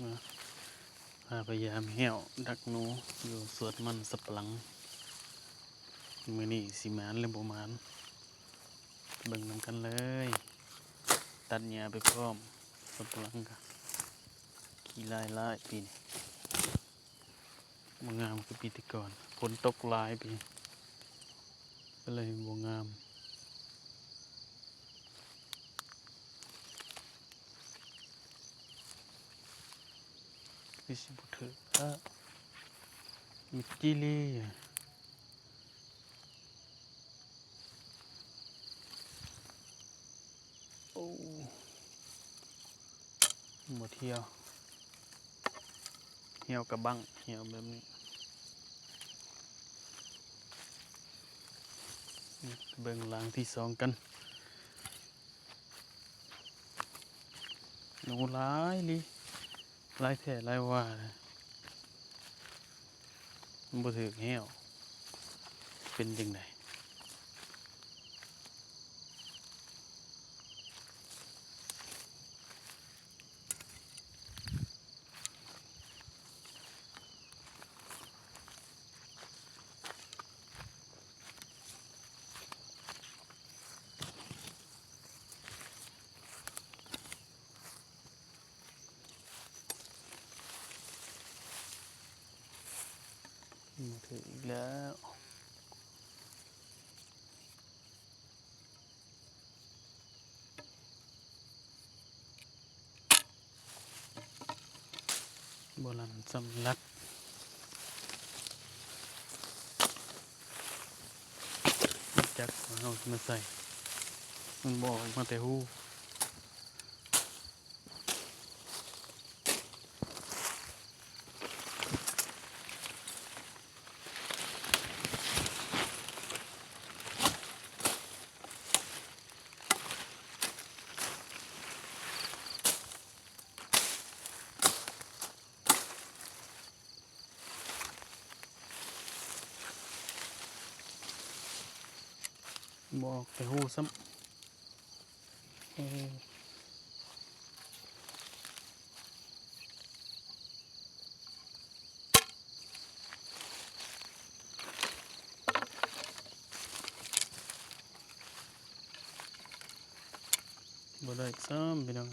ມາ ພາໄປຢາມແຮ້ວດັກໜູຢູ່ສວນມັນສຳປະຫຼັງ. ມື້ນີ້ຊິໝານຫຼືບໍ່ໝານ ເບິ່ງນຳກັນເລີຍ. ຕັດຫຍ້າໄປພ້ອມ ສຳປະຫຼັງກະຂີ້ລ້າຍຫຼາຍປີນີ້ ບໍ່ງາມຄືປີແຕ່ກ່ອນ. ຝົນຕົກຫຼາຍປີ ກໍເລີຍບໍ່ງາມ. ຄືຊິບໍ່ຖືກ ເອີ ມິດຈີລີ. ໂອ້ ບໍ່ທ່ຽວ ຫ່ຽວກະບັ້ງ ຫ່ຽວແບບນີ້. ເບິ່ງຫຼັງທີສອງກັນ. ໜູຫຼາຍອີ່ຫຼີ ຫຼາຍແທ້ຫຼາຍວ່າ. ບໍ່ຖືກແຮ້ວ ເປັນຈັ່ງໃດ? ບໍ່ຖືກອີກແລ້ວ. ບໍ່ລັ່ນສຳລັດ ຈັກວ່າເຮົາຊິມາໃສ່ ມັນບໍ່ອອກມາແຕ່ຮູ. ບໍ່ອອກແຕ່ຮູຊ້ຳ. ເອີ ບໍ່ໄດ້ຊ້ຳພີ່ນ້ອງ.